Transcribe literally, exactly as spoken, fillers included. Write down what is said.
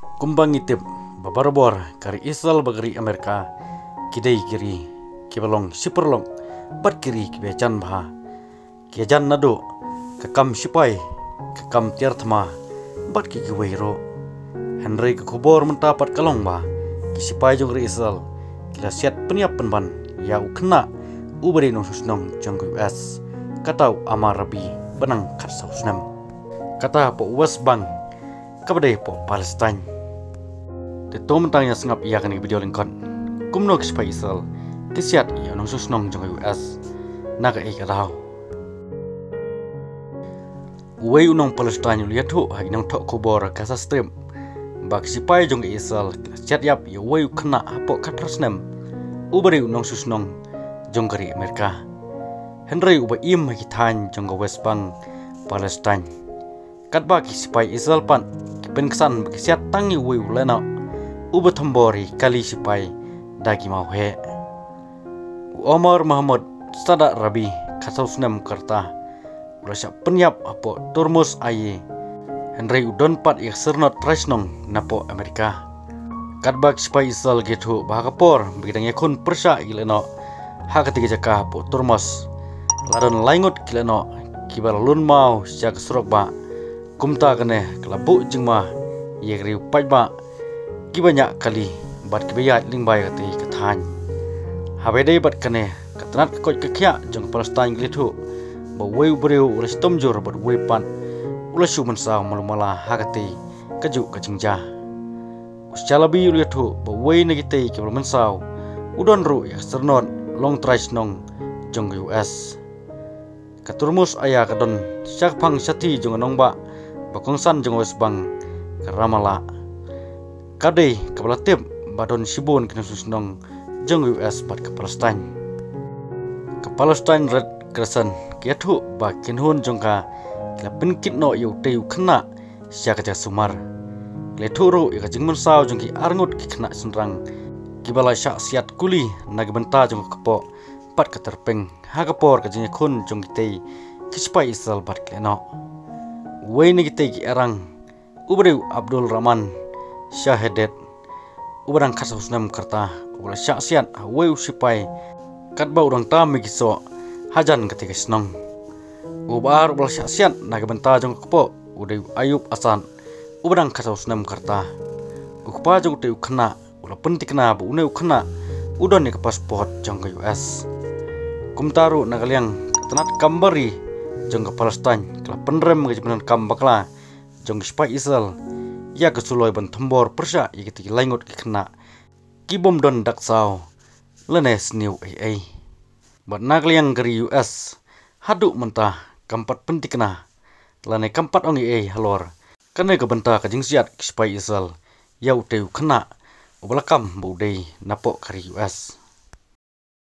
Kumba ngi tip ba barabor ka ri Israel bad ka ri Amerika ki dei ki ri kiba long shi paralok bad ki ri kiba jan bha. Ki jan naduh ka kam sipai, ka kam tiar thma bad ki kiwei ruh. Hynrei ka khubor mynta pat ka long ba ki sipai jong ka ri Israel ki la siat pynïap pynban ïa u khynnah uba dei u nongshong shnong jong ka U S, kata u Amar Rabie ba nang khatsaw snem. Kata hapoh West Bank, kaba dei hapoh Palestine. Te to mynta ngin ïa sngap ïa kane ka video lyngkot kumno ki sipai Israel ki siat ïa u nongshong shnong jong ka U S, na kaei ka daw. Uwei u nong Palestine u la ïathuh ha ki nongthoh khubor Gaza Strip ba ki sipai jong ka Israel ki la siat ïap ïa uwei u khynnah hapoh khatar snem uba dei u nongshong shnong jong ka ri Amerika, hynrei uba im ha ki thaiñ jong ka West Bank, Palestine. Katba ki sipai Israel pat ki pynksan ba ki siat tang ïa uwei u lehnoh uba thombor ïa ki kali sipai da ki mawheh. U Omar Mahmoud Sadaq Rabie, khatsaw snem ka rta, u la shah pynïap hapoh Tormuz Aye, hynrei u don pat ïa ka syrnod trai shnong napoh Amerika. Katba ki sipai Israel ki ïathuh ba ha ka por ba ki dang ïakhun pyrshah ïa ki lehnoh ha katei ka jaka hapoh Tormuz, la don lai ngut ki lehnoh kiba la lun maw sha ka surok bah. Kumta kane ka la buh jingma ïa ka riew paidbah kiba ñiah kali bad kiba ïaid lyngba ïa katei ka thaiñ. Haba ïadei bad kane, ka tnat ka koit ka khiah jong ka Palestine ka la ïathuh ba uwei u briew u la shitom jur bad uwei pat u la shu mynsaw malu mala ha katei kajuh ka jingjia. U Shalabi u la ïathuh ba uwei na kitei kiba la mynsaw u don ruh ïa ka syrnod long trai shnong jong ka U S. Ka Tormuz Aye ka don shaphang shathie jong ka nongbah ba kongsan jong ka West Bank, ka Ramallah. Ka dei kaba la tip ba don shibun ki nongshong shnong jong ka U S bad ka Palestine. Ka Palestine Red Crescent ka ïathuh ba ki kynhun jong ka ki la pynkit noh ïa utei u khynnah sha ka jaka sumar. Ka la ïathuh ruh ïa ka jingmynsaw jong ki arngut ki khynnah shynrang kiba la shah siat kuli na ka bynta jong ka kpoh bad ka tyrpeng ha ka por ka jingïakhun jong kitei ki sipai Israel bad ki lehnoh. Uwei na kitei ki arngut uba dei u Abdul Rahman Shaheed, uba dang khatsaw snem ka rta, uba la shah siat ha uwei u sipai katba u dang tam ïa ki soh hajan katei ka shnong. Uba ar uba la shah siat na ka bynta jong ka kpoh u dei u Ayub Assad, uba dang khatsaw snem ka rta. U kpa jong utei u khynnah u la pynthikna ba une u khynnah u don ïa ka passport jong ka U S. Kumta ruh na ka liang ka tnat kam bari jong ka Palestine ka la pynrem ka jingpyndonkam bakla jong ki sipai Israel ïa ka suloi ban thombor pyrshah ïa kitei ki lai ngut ki khynnah ki bym don dak saw lane sniew ei ei. Bad na ka liang ka ri U S haduh mynta kam pat pynthikna lane kam pat ong ei ei halor kane ka bynta ka jingsiat ki sipai Israel ïa utei u khynnah uba la kam ba u dei napoh ka ri U S.